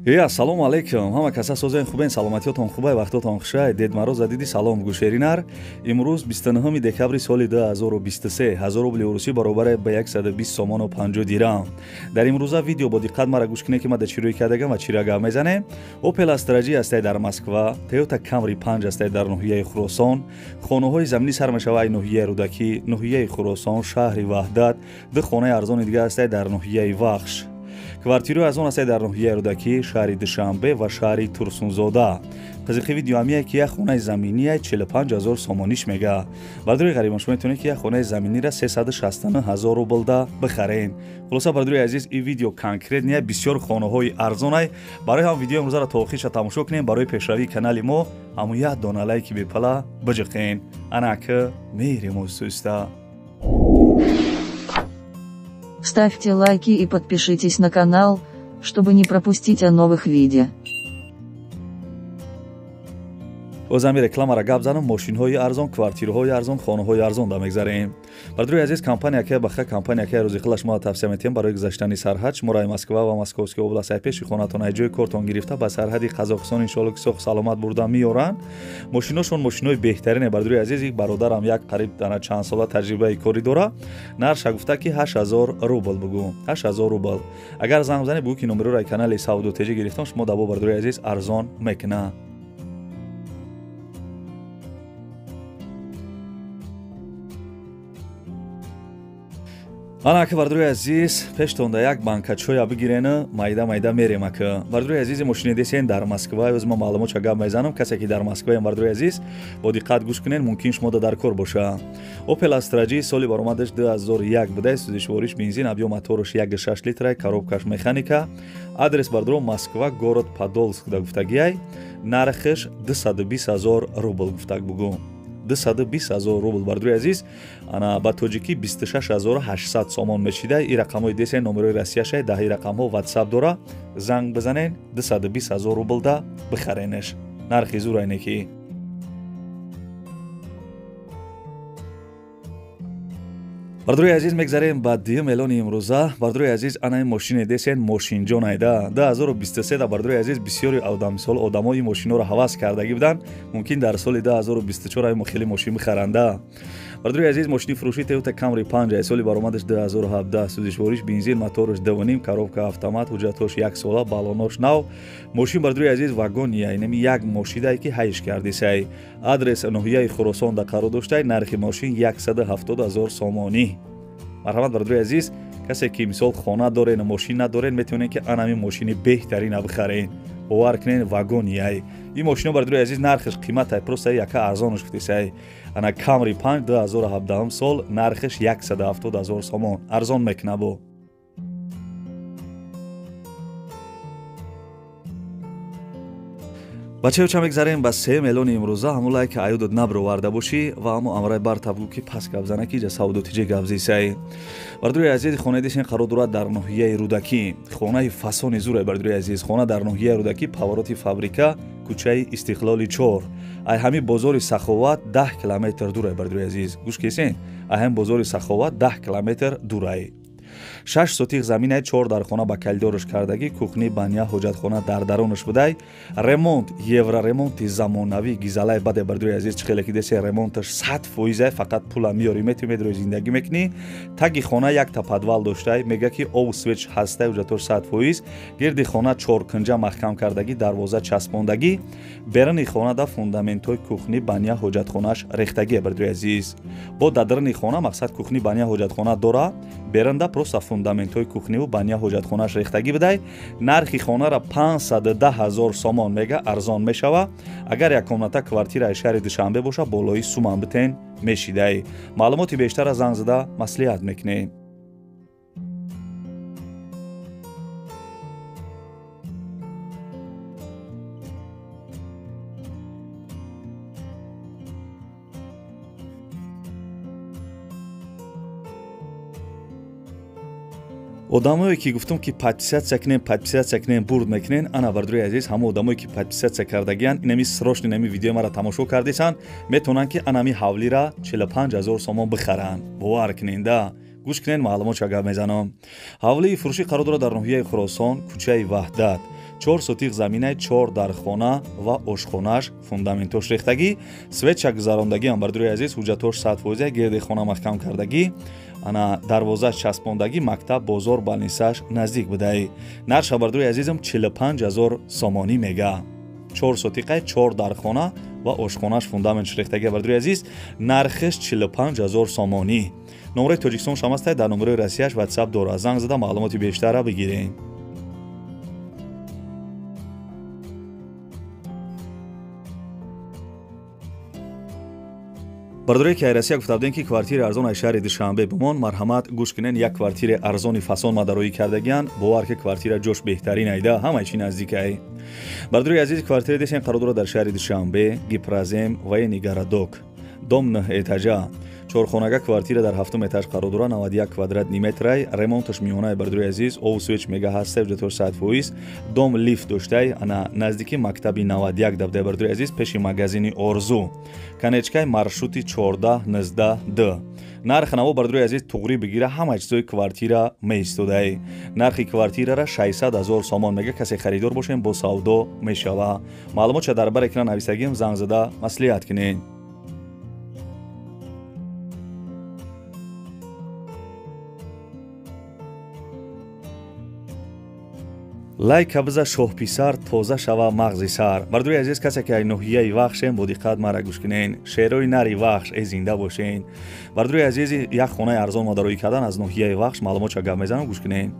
Ассалому алайкум. Ҳама каса созен хубен, саломатиётон хубай, вақтотон хушай. Дед Мороза диди салом гӯшеринар. Имрӯз 29 декабри соли 2023, 1000 рубли русӣ баробар ба 120 сомон ва 50 дирам. Дар имрӯза видео бо диққат мара гӯш кунед, ки ма дар чӣ рӯй кардагам ва чӣ гап мезанем. Opel Astra G ҳастай дар Москва, Toyota Camry 5 ҳастай дар ноҳияи Хуросон. Хонаҳои заминӣ сар мешавад ноҳияи Рӯдакӣ, ноҳияи Хуросон, шаҳри Ваҳдат, ду хонаи арзони дигар ҳастай дар ноҳияи Вахш. Квартираи аз он ҳастай дар ноҳияи Рӯдакӣ, шаҳри Душанбе ва шаҳри Турсунзода. Қизиқи видео ҳамие, ки як хонаи заминие 45 000 сомониш мега. Бардори ғарибон, шумо метавонед, ки як хонаи заминира 369 000 рублда бихарен. Хулоса, бардори азиз, ин видео конкретния, бисёр хонаҳои арзонай. Барои ҳам видео имрӯзаро то охирша тамошо кунем. Барои пешравии канали мо ҳамун як дона лайки бепала биҷиқен. Анаки мерем устуста. Ставьте лайки и подпишитесь на канал, чтобы не пропустить о новых видео. Озами рекламара гап занам, мошинҳои арзон, квартираҳои арзон, хонаҳои арзон да мегзарем. Бардори азиз, компания ки баха, компания ки рӯзи хилаш мо тавсия метиҳем барои гузаштани сарҳад. Шуморо ай Москва ва Московский област ай пеши хонатон, ай ҷои кортон гирифта ба сарҳади Қазоқистон иншоалло ки соҳ саломат бурда меоранд. Мошиношон мошинои беҳтарине, бардори азиз. Ик бародарам як қариб дана чанд сола таҷрибаи корӣ дора. Нарша гуфта ки 8000 рубл бугу. 8000 рубл. Агар занг бизанед, бугу ки номероро ай канали Савдо ТЖ гирифтам, шумо дабо, бардори азиз, арзон мекунад. Ана ака, бардори азиз, пештонда як банка чоя бигирена, майда майда мерем. Ака, бардори азиз, мошини десен дар Москва. Ёз ма маълумотша гап мезанам. Касе ки дар Москваем, бардори азиз, бо диққат гӯш кунед, мумкин шумо да дар кор боша. Opel Astra G, соли баромадаш 2001 буда, сӯзишвориш бензин, объём мотораш 1,6 литра, коробкаш механика. Адрес, бардоро, Москва, город Подолск да гуфтагиай. Нархш 220 000 рубл гуфтаг бугу. 220 000 рубл, бардори азиз, ана ба тоҷикӣ 26 800 сомон мешида. И рақамҳои десен номерои Россияшай, даҳи рақамҳо WhatsApp дора, занг бизанен, 220 000 рублда бихаренеш. Нархи зур айне ки. Бардори азиз, мегзарем ба дуюм эълони имрӯза. Бардори азиз, ана ин мошине десен, мошинҷон айда 2023 да. Бардори азиз, бисёри мисол одамо ин мошинҳоро ҳавас кардагӣ буданд, мумкин дар соли 2024 ай хеле мошин бихаранда. Бардори азиз, мошини фурӯши Toyota Camry 5, соли баромадаш 2017, сӯзишвориш бензин, мотораш 2,5, коробка автомат, ҳуҷҷатҳош як сола, балонош нав. Мошин, бардори азиз, вагония, инами як мошидае ки ҳайш кардисай. Адрес ноҳияи Хуросон да қарор доштай. Нархи мошин 170 000 сомонӣ. Марҳамат, бардори азиз, касе ки мисол хона дорен, мошин надорен, метавонед ки анами мошини беҳтарина бихарен. Бовар кунен, вагонияй ин мошино, бардори азиз, нархаш қиматай, просто яка арзонаш гуфтесай. Ана Camry 5, 2017 сол, нархаш 170 000 сомон, арзон мекуна бо. Бачаё, мегзарем ба сеюм эълони имрӯза. Ҳамун лайк аюдот набироварда бошӣ ва ҳамо амрай бартаб гӯ, ки пас гап зана, ки иҷа Савдо ТЖ гап зисай. Бардори азиз, хонаи десен қарор дорад дар ноҳияи Рӯдакӣ. Хонаи фасони зурай, бардори азиз. Хона дар ноҳияи Рӯдакӣ, повороти фабрика, кӯчаи Истиқлоли 4, ай ҳами бозори Саховат 10 километр дурай. Бардори азиз, гӯш кесен, ай ҳами бозори Саховат 10 километр дурай. 6 сотих заминай, чор дархона ба калидораш кардагӣ, кухни, баня, ҳоҷатхона дар даронаш будай. Ремонт евроремонти замонавӣ, гизалай баде, бардори азиз. Чӣ хеле ки десе, ремонташ 100%, фақат пула меёрӣ, мети медрои, зиндагӣ мекунӣ. Таги хона якта подвал доштай, мега ки ов свеч ҳастай, ҳуҷҷатош 100%. Гирди хона чоркунҷа маҳкам кардагӣ, дарвоза часпондагӣ. Беруни хона да фундаментҳои кухни, баня, ҳоҷатхонааш рехтагие, бардори азиз. Бо дар даруни хона, мақсад, кухни, баня, ҳоҷатхона дора, берунда просто фундаментҳои кухниву баня, ҳоҷатхонааш рехтагӣ будай. Нархи хонара 510 000 сомон мега, арзон мешава. Агар як комната квартираи шаҳри Душанбе боша, болои суман битен мешидай. Маълумоти бештара занг зада маслиҳат мекунем. Одамое ки гуфтум ки подписаться кунен, подписаться кунен, бурд мекунен. Ана, бардори азиз, ҳама одамое ки подписаться кардагиян, инами срочно инами видеои мара тамошо кардисан, метавонанд ки анами ҳавлира 45 000 сомон бихаранд. Бовар кунен да, гӯш кунен, маълумот ча гап мезанам. Ҳавлии фурӯшӣ қарор дорад дар ноҳияи Хуросон, кӯчаи Ваҳдат. 4 сотих заминай, 4 дархона ва ошхонааш фундаментош рехтагӣ, свеча гузарондагӣ ам бардорои азиз, ҳуҷҷатош 100%, гирди хона маҳкам кардагӣ, ана дарвоза часпондагӣ, мактаб, бозор, балнисаш наздик будай. Нарша бардорои азизам 45 000 сомонӣ мега. 4 сотиқай, 4 дархона ва ошхонааш фундаментш рехтагӣ, бардорои азиз, нархиш 45 000 сомонӣ. Номерои Тоҷикистон шам ҳастай, дар номерои Россияш WhatsApp дорад. Занг зада маълумоти бештарра бигиред. Бардорое ки Россия гуфта будем, ки квартираи арзон аз шаҳри Душанбе бимон, марҳамат, гӯш кунен. Як квартираи арзони фасон мадароӣ кардагиян. Бовар ки квартира ҷош беҳтарин айда, ҳамаи чи наздикай. Бардорои азиз, квартира десен қарор дорад дар шаҳри Душанбе, Гипрозем, военный городок, дом нӯҳ этажа, чорхонага. Квартира дар ҳафтум этаж қарор дорад, 91 квадратный метрай, ремонташ миёнаи, бардорои азиз, обу свеч мега ҳаста, ҳуҷҷатош 100%, дом лифт доштай. Ана наздики мактаби 91 дабдай, бардорои азиз, пеши магазини Орзу, конечкаи маршрути 14 19 д. Нархи наво, бардорои азиз, туғрӣ бигира, ҳама чизои квартира меистодай. Нархи квартирара 600 ҳазор сомон мега. Касе харидор бошем, бо савдо мешава. Маълумотша дар бар экран нависагим, занг зада маслиҳат кунед. Лайка биза, шоҳписар, тоза шава мағзи сар. Бардори азиз, касе ки ай ноҳияи Вахшем, бо диққат мара гӯш кунен. Шерои нари Вахш, э зинда бошен. Бардори азиз, як хонаи арзон мадароӣ кардан аз ноҳияи Вахш, маълумотша гап мезанам, гӯш кунен.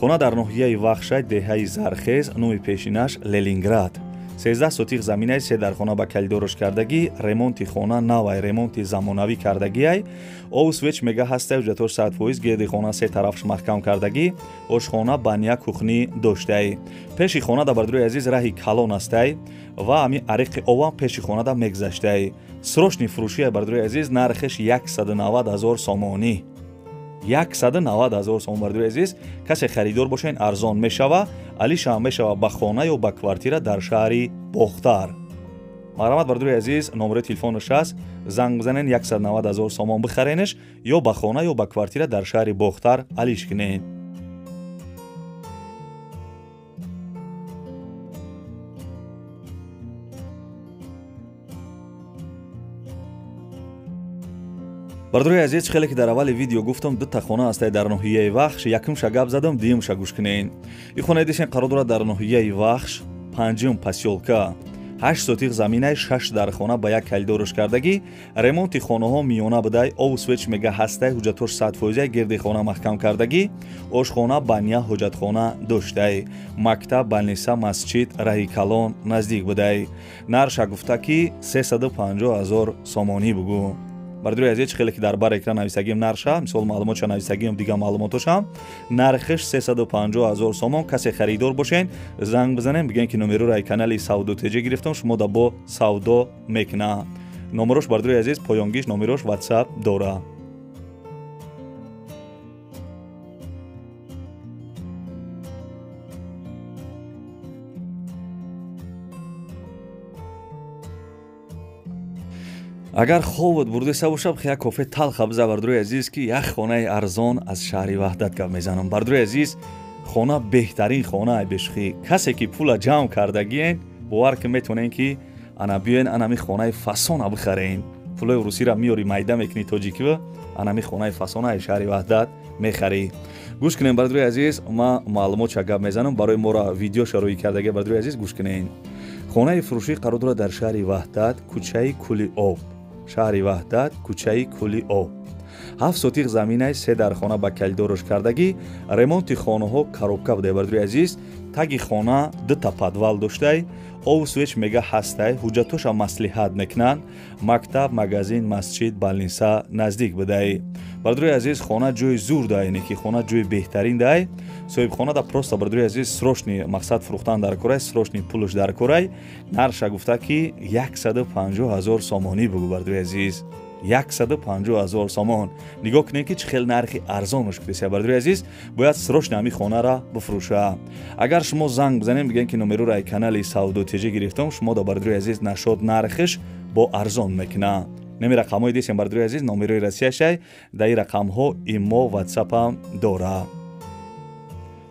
Хона дар ноҳияи Вахша, деҳаи Зархез, номи пешинаш Ленинград. 13 сотих заминаи, се дархона ба калидорош кардагӣ, ремонти хона навай, ремонти замонавӣ кардагиай, обу свеч мега ҳастай, ҳуҷҷатош 100%, гирди хона се тарафш маҳкам кардагӣ, ошхона, баня, кухни доштай. Пеши хона да, бардорои азиз, раҳи калон астай ва ҳами ариқи обам пеши хонада мегзаштай. Срочный фурӯшия, бардорои азиз, нархеш 190 ҳазор сомонӣ, 190 ҳазор сомон. Бардори азиз, касе харидор бошен, арзон мешава, алишам мешава ба хона ё ба квартира дар шаҳри Бохтар. Марҳамат, бардори азиз, номерои телефонаш аст, занг бизанен, 190 ҳазор сомон бихаренеш ё ба хона, ё ба квартира дар шаҳри Бохтар алиш кунед. Бардори азиз, хеле ки дар аввали видео гуфтам, дута хона ҳастай дар ноҳияи Вахш. Якумша гап задам, дуюмша гӯш кунед. Ин хонаи дишен қарор дорад дар ноҳияи Вахш, панҷум посёлка, 8 сотих заминай, шаш дархона ба як калидорош кардагӣ, ремонти хонаҳо миёна будай, обу свеч мега ҳастай, ҳуҷҷатош 100%, гирди хона маҳкам кардагӣ, ошхона, баня, ҳоҷатхона доштай, мактаб, балниса, масҷид, раҳи калон наздик будай. Нарша гуфта ки 350 ҳазор сомонӣ бугӯ. Бардори азиз, хеле ки дар бар экран нависагим нарша, мисол маълумотша нависагим, дигар маълумотошам, нархиш 350 ҳазор сомон. Касе харидор бошен, занг бизанем, бигӯем ки номероро ай канали Савдо ТЖ гирифтам, шумо да бо савдо мекуна. Номерош, бардори азиз, поёнгиш номерош WhatsApp дора. Агар хобот бурдеса бошад, як кофе талха биза, бардори азиз, ки як хонаи арзон аз шаҳри Ваҳдат гап мезанам. Бардори азиз, хона беҳтарин хона бешухӣ. Касе ки пула ҷамъ кардагиен, бовар ки метавонен ки ана биёен, анами хонаи фасона бихарен. Пулои русиро меёри, майда мекунӣ тоҷикива, анами хонаи фасона аз шаҳри Ваҳдат мехарӣ. Гӯш кунем, бардори азиз, ма маълумотша гап мезанам, барои моро видеоша рӯй кардаги. Бардори азиз, гӯш кунем. Хонаи фурӯшӣ қарор дорад дар шаҳри Ваҳдат, кӯчаи Кули Об, шаҳри Ваҳдат, кӯчаи Кули Об, 7 сотих заминай, се дархона ба калидорош кардагӣ, ремонти хонаҳо коробка будай. Бардори азиз, таги хона дута подвал доштай, обу свеч мега ҳастай, ҳуҷҷатоша маслиҳат мекунанд, мактаб, магазин, масҷид, балниса наздик будай. Бардори азиз, хона ҷои зур дай, не ки хона ҷои беҳтарин дай. Соҳибхона да просто, бардори азиз, срочный мақсад фурӯхтан дар корай, срочный пулш дар корай. Нарша гуфта ки 150 ҳазор сомонӣ бугӯ. Бардори азиз, 150 ҳазор сомон. Нигоҳ кунед, ки чӣ хел нархи арзонаш кудеся. Бардори азиз, бояд срочно ҳами хонара бифурӯша. Агар шумо занг бизанем, бигӯем ки номероро ай канали Савдо ТЖ гирифтам, шумо да, бардори азиз, нашод нархиш бо арзон мекуна. Неми рақамҳои десем, бардори азиз, номерои Россияшай, дар ин рақамҳо имо, ватсапам дора.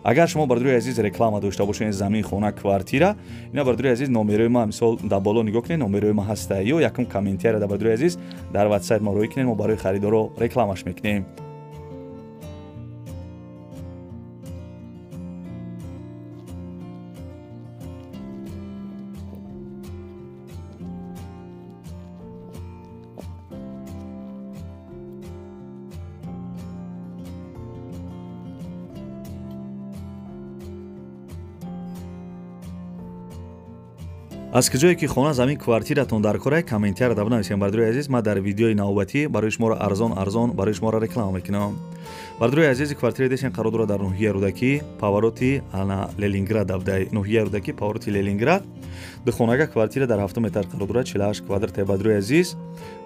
Агар шумо бардори азиз реклама дошта бошед, замин, хона, квартира, ина бардори азиз номерои ма мисол дар боло нигоҳ кунед, номерои ма ҳаста ё якум комментария дар бардори азиз дар WhatsApp мо рӯй кунед, мо барои харидоро рекламаш мекунем. Аз куҷое ки хона, замин, квартиратон дар кора, комментария да бинависем бардори азиз. Ман дар видеои навбатӣ барои шуморо арзон арзон барои шуморо реклама мекунам. Бардори азиз, квартираи дешен қарор дорад дар ноҳияи Рӯдакӣ, повороти ана Ленинград абдай. Ноҳияи Рӯдакӣ, повороти Ленинград. Ду хонага квартира дар 7 метр қарор дорад, 48 квадрат. Бардори азиз,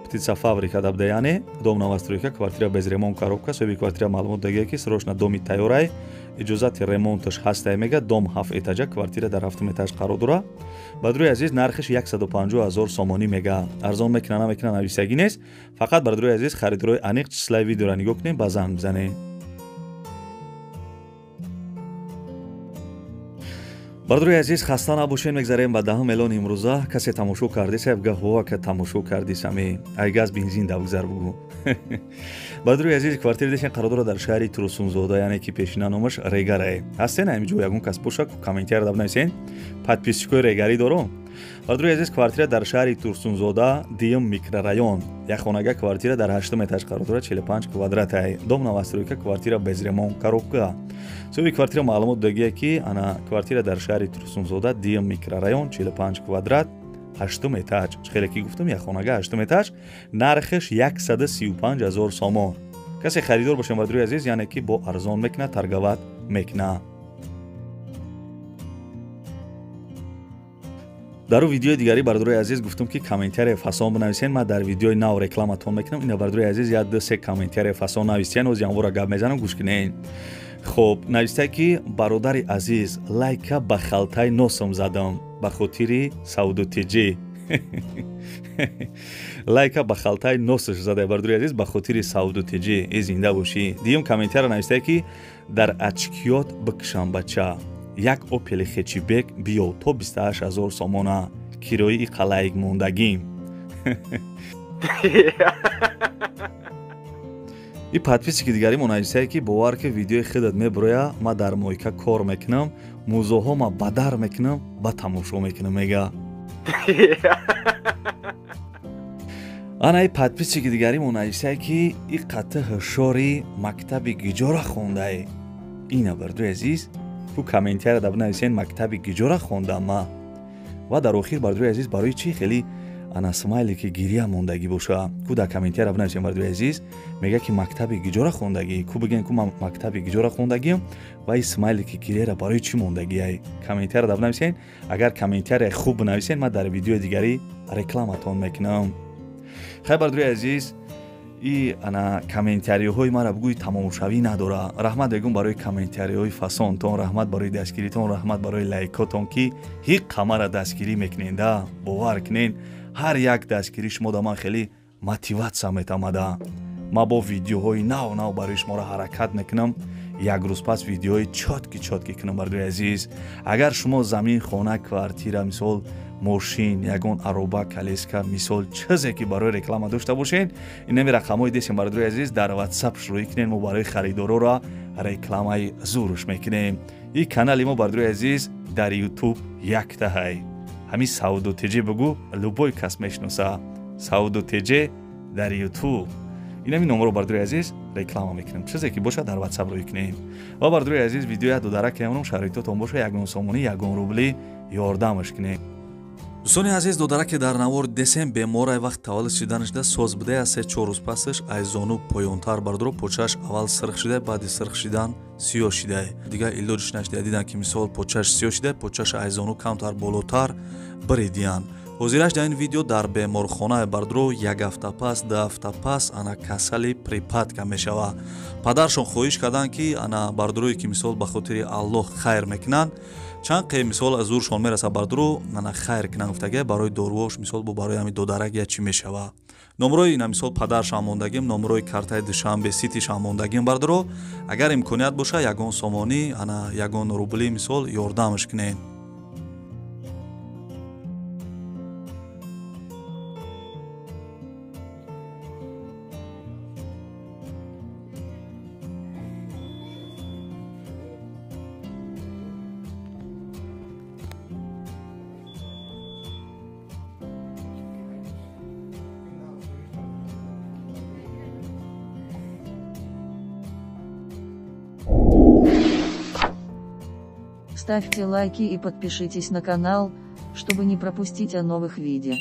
птица фабрика дабда, яъне дом новостройка, квартира без ремонт, коробка. Соҳиби квартира маълумот дагия ки срочно доми тайёрай, иҷозати ремонташ ҳастай мега. Дом 7 этажа, квартира дар 7 этаж қарор дорад. Бардори азиз, нархиш 150 000 сомонӣ мега. Арзон мекуна намекуна нависагӣ нест. Фақат бардори азиз, харидорои аниқ числаи видеоро нигоҳ кунем, ба занг бизанем. Бардори азиз, хаста набошем, мегзарем ба 10 миллион имрӯза. Касе тамошо кардиса, гаҳҳо ка тамошо кардисами, ай газ бензин да бигзар бугу. Бардори азиз, квартира дешен қарор дорад дар шаҳри Турсунзода, яъне ки пешина номаш Регарае. Ҳастен ҳамин ҷо ягон кас боша, комментария да бинависен. Подписчикои Регарӣ дорум. Бардори азиз, квартира дар шаҳри Турсунзода, дуюм микрорайон. Як хонага квартира дар 8 этаж қарор дорад, 45 квадратай. Дом новостройка, квартира без ремонт, коробка. Соҳиби квартира маълумот дагия ки ана квартира дар шаҳри Турсунзода, дуюм микрорайон, 45 квадрат, 8 этаж. Хеле ки гуфтам, як хонага 8 этаж, нархаш 135 000 сомон. Касе харидор бошем бардори азиз, яъне ки бо арзон мекуна, торговат мекуна. Дар видеои дигари бардори азиз гуфтам ки комментария фасон бинависен, ман дар видеои нав рекламатон мекунам. Ина бардори азиз, як ду се комментария фасон нависен, оз янвора гап мезанам, гӯш кунед. Хоб, нависта ки бародари азиз, лайка ба халтаи носам задам ба хотири Сауду ТЖ. Лайка ба халтаи носаш зада бардори азиз ба хотири Сауду ТЖ. Э зинда бошӣ. Дуюм комментария нависта ки дар ачкиёт бикшам бача, як Опели хечибек биё то 28 000 сомона, кироии қалайик мондагим. И подписчики дигари мо нависае ки бовар ки видеои худат меброя, ма дар мойка кор мекунам, музоҳо ма бадар мекунам, ба тамошо мекунам мега. Ана и подписчики дигари мо нависае ки и қатъи ҳушори мактаби гиҷора хондае. Ина бардори азиз, ку комментария да бинависен мактаби гиҷора хондам ма. Ва дар охир бардори азиз, барои чӣ хеле ана смайли ки гирия мондагӣ боша, ку дар комментария бинависем бардори азиз, мега ки мактаби гиҷора хондагӣ, ку бигем ку ман мактаби гиҷора хондагиам ва и смайли ки гирияра барои чӣ мондагиай. Комментария да бинависен. Агар комментария хуб бинависен, ман дар видеои дигарӣ рекламатон мекунам. Хай бардори азиз, и ана комментариҳои мара бугӯи тамомшавӣ надора. Раҳмат мегӯм барои комментариҳои фасонтон, раҳмат барои дастгиритон, раҳмат барои лайкотон ки ҳиқ қамара дастгирӣ мекуненда. Бовар кунен, ҳар як дастгирӣ шумо да ман хеле мотиватсия метамада. Ман бо видеоҳои нав нав барои шуморо ҳаракат мекунам, як рӯз пас видеоҳои чётки чётки кунам бардори азиз. Агар шумо замин, хона, квартира, мисол мошин, ягон ароба, колеска, мисол чизе ки барои реклама дошта бошед, инами рақамҳои десем бардори азиз дар WhatsApp шурӯъ кунед, мо барои харидороро рекламаи зурш мекунем. И канали мо бардори азиз дар YouTube яктаҳай. Ҳамин Сауду ТЖ бугӯ, любой кас мешиноса. Сауду ТЖ дар YouTube. Инами номро бардори азиз реклама мекунем. Чизе ки бошад дар WhatsApp рӯй кунем. Ва бардори азиз, видеоя додарак кунем, шароитотон боша, ягон сомонӣ, ягон рубли ёрдамаш кунем. Дӯстони азиз, додараке дар навор десем беморай вақт таваллуд шиданашда соз буда, аз 3-4 рӯз пасаш ай зону поёнтар бардоро почаш аввал сирх шида, баъди сирх шидан сиёҳ шида. Дигар илоҷиш нашида, дидан ки мисол почаш сиёҳ шида, почаш ай зону камтар болотар биридиян. Ҳозираш дар ин видео дар беморхона бардоро як ҳафта пас, 2 ҳафта пас ана касали припадка мешава. Падаршон хоҳиш карданд ки ана бардорое ки мисол ба хотири Аллоҳ хайр мекунанд, Чанд қе мисол аз зуршон мераса бардуру ана хайр кунан гуфтага барои доруош мисол бо барои ҳами додарак я чӣ мешава. Номрои ина мисол падаршам мондагим, номрои картаи Душанбе Ситишам мондагим бардуро. Агар имконият боша ягон сомонӣ, ана ягон рубли мисол ёрдамш кунед. Ставьте лайки и подпишитесь на канал, чтобы не пропустить о новых видео.